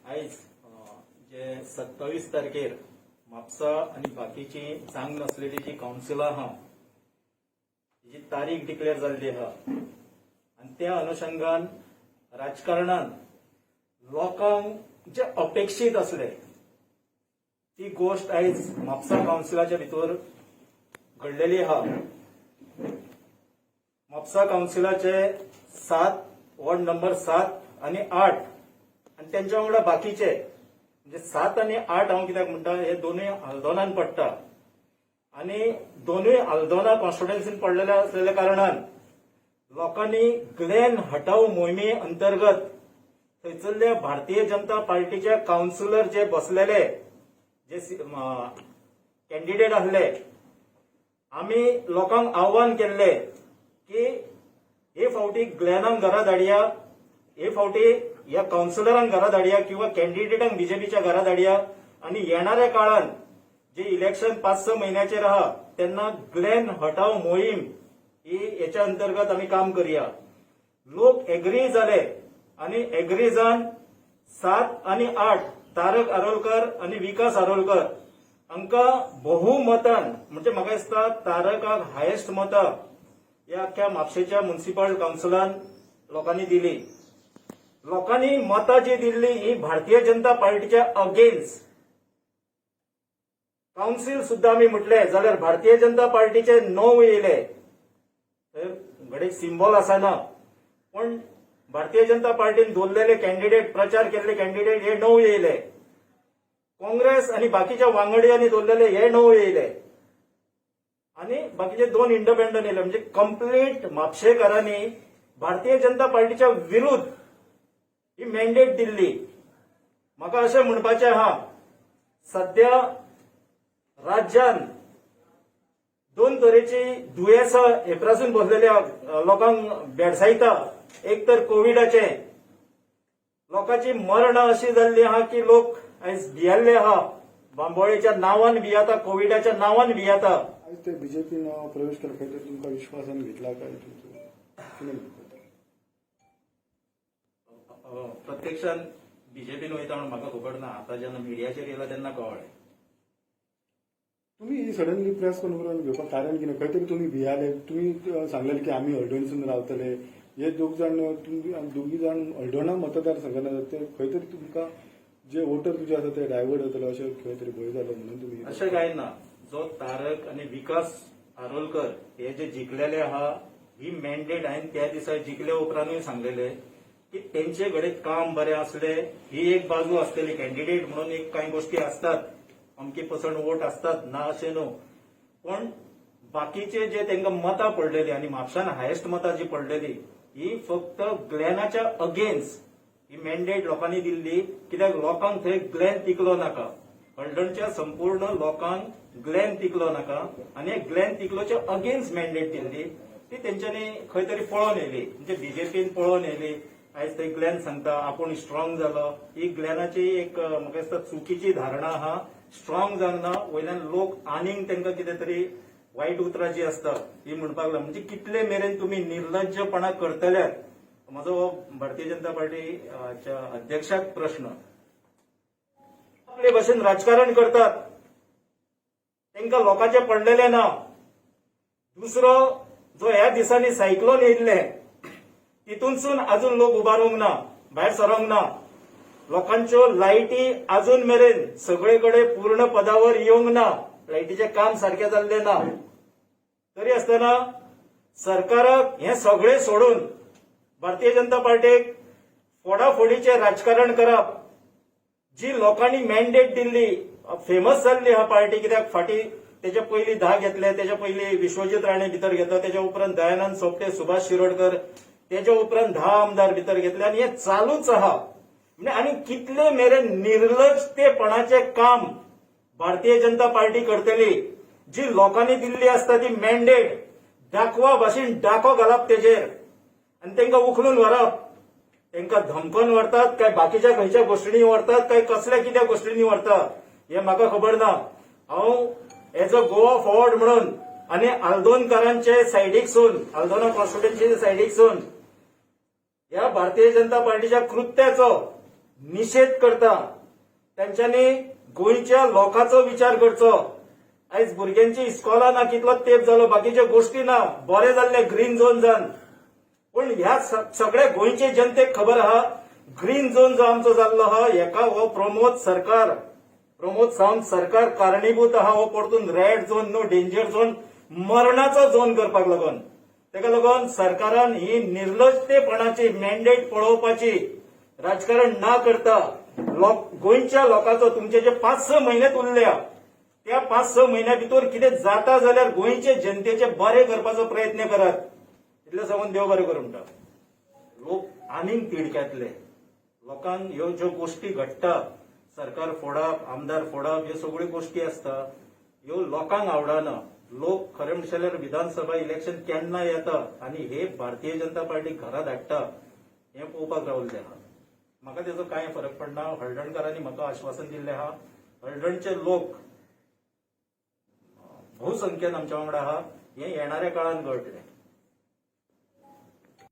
आयज जे 27 तारखेर म्हापसा आनी बाकीची चांग नासलेली जी कावन्सिलां आहा, जी तारीख डिक्लेअर जाल्ली आहा आनी त्या अनुशंगान राजकारणान लोकांक जे अपेक्षीत आसले ती गोश्ट आयज म्हापसा कावन्सिलाच्या भितर घडलेली आहा. म्हापसा कावन्सिलाचे 7 वॉर्ड नंबर 7 आनी 8 आनी तेंच्या वांगडा बाकीचे, म्हणजे 7 आनी 8 हांव कित्याक म्हणटा, हे दोनूय आल्दोनान पडटा आनी दोनूय आल्दोना कॉन्स्टिट्युएन्सीन पडलेले आसलेल्या कारणान लोकांनी ग्लॅन हटाव मोहिमे अंतर्गत थंयसरल्या भारतीय जनता पार्टीचे कावन्सिलर जे बसलेले, जे कॅन्डिडेट आसले, आमी लोकांक आव्हान केल्ले की हे फावटी ग्लॅनाक घरा धाडया, हे फावटी ह्या कावन्सिलरांक घरा धाडया किंवा कॅन्डिडेटांक बीजेपीच्या घरा धाडया आनी येणाऱ्या काळान जे इलेक्शन 5-6 म्हयन्याचेर आहा तेन्ना ग्लॅन हटाव मोहीम ही हेच्या अंतर्गत आमी काम करया. लोक एग्री जाले आनी एग्री जावन 7 आनी 8 तारक आरोलकर आनी विकास आरोलकर हांकां बहुमतान, म्हणजे म्हाका दिसता तारकाक हायेस्ट मतां ह्या अख्ख्या म्हापशेच्या म्युन्सिपल कावन्सिलान लोकांनी दिली. लोकांनी मतां जी दिल्ली ही भारतीय जनता पार्टीच्या अगेन्स्ट. कावन्सील सुद्दां आमी म्हटले जाल्यार भारतीय जनता पार्टीचे 9 येयले, घडये सिंबॉल आसना पण भारतीय जनता पार्टीन दवरलेले कॅन्डिडेट, प्रचार केल्ले कॅन्डिडेट हे 9 येयले. काँग्रेस आनी बाकीच्या वांगड्यांनी दवरलेले हे 9 येयले आनी बाकीचे 2 इंडिपेंडंट येयले. म्हणजे कंप्लीट म्हापशेकारांनी भारतीय जनता पार्टीच्या विरुद्ध ही मॅन्डेट दिल्ली. म्हाका अशें म्हणपाचें आहा, सध्या राज्यान 2 तरेची दुयेंसां हेप्रासून बसलेल्या लोकांक भेडसायता. एक तर कोविडाचें, लोकांची मरणां अशी जाल्ली आहा की लोक आयज भियेल्ले आहा, बांबोळेच्या नांवान भियेता, कोविडाच्या नांवान भियेता. आयज ते बीजेपीन प्रवेश केला, खंय तरी तुमकां विश्वासान घेतला काय तुमचो कितें म्हणटा? प्रत्यक्षान बीजेपीन वयता म्हणून म्हाका खबर ना. आतां जेन्ना मिडियाचेर येयला तेन्ना कळ्ळें. तुमी सडनली प्रेस कॉन्फरन्स घेवपाक कारण कितें? खंय तरी तुमी भियाले, तुमी सांगलेले की आमी हळदोणसून रावतले. हे दोग जाण, तुमी दोगी जाण हळदोणा मतदारसंघात आसात, ते खंय तरी तुमकां जे वोटर तुजे आसा ते डायवर्ट जातले अशें खंय तरी भंय जालो म्हणून तुमी अशें कांय ना. जो तारक आनी विकास आरोलकर हे जे जिखलेले आहा, ही मॅन्डेट हांवें त्या दिसा जिखल्या उपरांतूय सांगलेले की तेंचे कडेन काम बरें आसले ही एक बाजू आसतली. कॅन्डिडेट म्हणून एक कांय गोश्टी आसतात, अमके पर्संट वोट आसतात, ना अशें न्हू, पण बाकीचे जे तांकां मतां पडलेली आनी म्हापशान हायेस्ट मतां जी पडलेली ही फक्त ग्लॅनाच्या अगेन्स्ट ही मॅन्डेट लोकांनी दिल्ली. कित्याक लोकांक थंय ग्लॅन तिकलो नाका, हळदणच्या संपूर्ण लोकांक ग्लॅन तिकलो नाका आनी ग्लॅन तिकलोच्या अगेन्स्ट मॅन्डेट दिल्ली. ती तेंच्यांनी खंय तरी पळोवन येयली, म्हणजे बीजेपीन पळोवन येयली. आयज थंय ग्लॅन सांगता आपूण स्ट्रॉंग जालो. ही ग्लॅनाची एक म्हाका दिसता चुकीची धारणा आहा. स्ट्रॉंग जावंक ना, वयल्यान लोक आनीक तांकां कितें तरी वायट उतरां जी आसता ही म्हणपाक लागला. म्हणजे कितले मेरेन तुमी निर्लज्जपणा करतल्यात? म्हजो हो भारतीय जनता पार्टीच्या अध्यक्षाक प्रश्न. आपले भशेन राजकारण करतात, तांकां लोकांचें पडलेलें ना. दुसरो जो ह्या दिसांनी सायक्लोन येयल्ले, तितूनसून अजून लोक उबारूंक ना, भायर सरोंक ना. लोकांच्यो लायटी अजून मेरेन सगळे कडेन पूर्ण पदावर येवंक ना, लायटीचें काम सारकें जाल्लें ना. तरी आसतना सरकाराक हें सगळें सोडून भारतीय जनता पार्टीक फोडाफोडीचें राजकारण करप, जी लोकांनी मॅन्डेट दिल्ली, फेमस जाल्ली ह्या पार्टी. कित्याक फाटीं तेच्या पयलीं 10 घेतले, तेच्या पयलीं विश्वजीत राणे भितर घेतलो, तेच्या उपरांत दयानंद सोपटे, सुभाष शिरोडकर, तेच्या उपरांत 10 आमदार भितर घेतले आनी हें चालूच आहा. म्हणजे आनी कितले मेरेन निर्लजतेपणाचें काम भारतीय जनता पार्टी करतली? जी लोकांनी दिल्ली आसता ती मॅन्डेट दाखवा भाशेन डाको घालप तेजेर आनी तांकां उखलून व्हरप. तांकां धमकोन व्हरतात काय बाकीच्या खंयच्या गोश्टींनी व्हरतात काय कसल्या कित्या गोश्टींनी व्हरतात हें म्हाका खबर ना. हांव एज अ गोवा फॉरवर्ड म्हणून आनी आल्दोनकारांचे सायडीकसून, आल्दोना कॉन्स्टिट्युएन्सीच्या सायडीकसून ह्या भारतीय जनता पार्टीच्या कृत्याचो निशेध करता. तांच्यांनी गोंयच्या लोकांचो विचार करचो. आयज भुरग्यांची इस्कोलां ना, कितलो तेंप जालो, बाकीच्यो गोश्टी ना, बरें जाल्लें ग्रीन झोन जावन. पूण ह्या सगळ्या गोंयचे जनतेक खबर आहा, ग्रीन झोन जो आमचो जाल्लो आहा हेका हो प्रमोद सरकार, प्रमोद सावंत सरकार कारणीभूत आहा. हो परतून रेड झोन न्हू, डेंजर झोन, मरणाचो झोन करपाक लागून. तेका लागून सरकारान ही निर्लज्जतेपणाची, मॅन्डेट पळोवपाची राजकारण ना करता लोक गोंयच्या लोकांचो, तुमचे जे 5-6 म्हयनेच उरल्या, त्या 5-6 म्हयन्या भितर कितें जाता जाल्यार गोंयचे जनतेचे बरें करपाचो प्रयत्न करात. इतलें सांगून देव बरें करूं म्हणटा. लोक आनीक तिडक्यातले. लोकांक ह्यो ज्यो गोश्टी घडटा, सरकार फोडप, आमदार फोडप, ह्यो सगळ्यो गोश्टी आसता, ह्यो लोकांक आवडना. लोक खरें म्हणशे जाल्यार विधानसभा इलेक्शन केन्ना येता आनी हे भारतीय जनता पार्टी घरा धाडटा हें पळोवपाक रावल्ले आहा. म्हाका तेजो कांय फरक पडना. हळदणकारांनी म्हाका आश्वासन दिल्लें आहा. हळदणचे लोक बहुसंख्येन आमच्या वांगडा आहा हें येणाऱ्या काळान कळटलें.